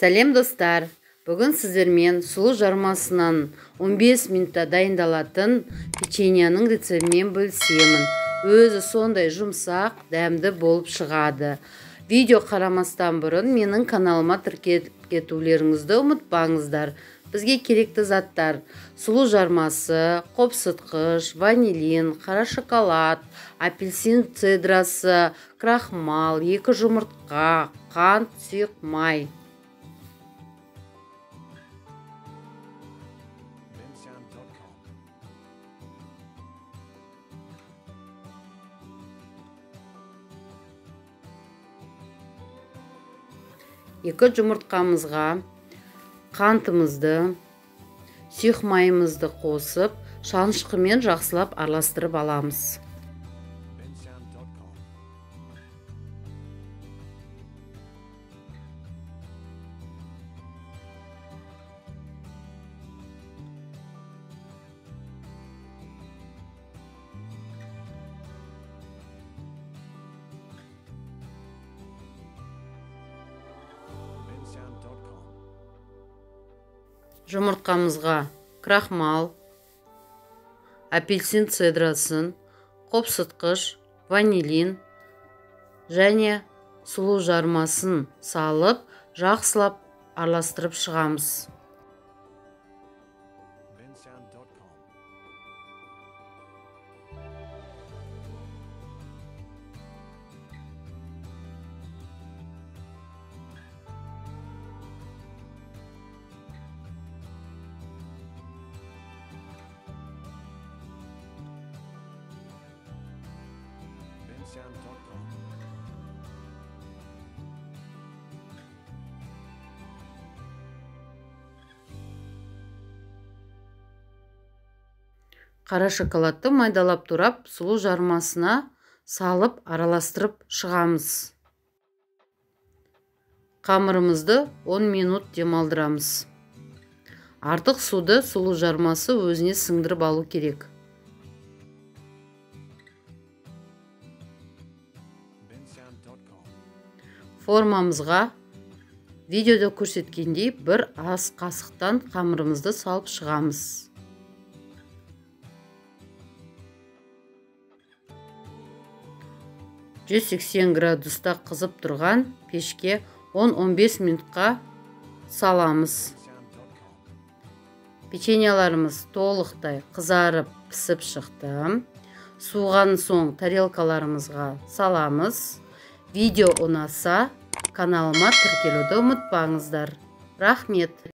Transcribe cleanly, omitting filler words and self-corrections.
Сәлем достар! Бүгін сіздермен сұлы жармасынан 15 минутта дайындалатын печеньенің рецептімен бөлісемін. Өзі сондай жұмсақ, дәмді болып шығады. Видео қарамастан бұрын менің каналыма тіркеліп кетулеріңізді ұмытпаңыздар. Бізге керекті заттар: сұлы жармасы, қопсытқыш, ванилин, қара шоколад, апельсин цедрасы, крахмал, 2 жұмыртқа, қант, сұйық май. 2 жұмыртқамызға қантымызды, сұйық майымызды қосып, шанышқымен жақсылап араластырып аламыз. Жұмыртқамызға крахмал, апельсин цедрасын, қопсытқыш, ванилин және сұлы жармасын салып, жақсылап араластырып шығамыз. Қара шоколадты майдалап турап, сұлы жармасына салып араластырып шығамыз. Қамырымызды 10 минут демалдырамыз. Артық суды сұлы жармасы өзіне сіңдіріп алу керек. Формамызға видеода көрсеткендей бір ас қасықтан қамырымызды салып шығамыз. 180 градуста қызып тұрған пешке 10-15 минутқа саламыз. Печеньеларымыз толықтай қызарып пісіп шықты. Суыған соң тарелкаларымызға саламыз. Видео ұнаса, каналыма тіркелуді ұмытпаңыздар. Рахмет!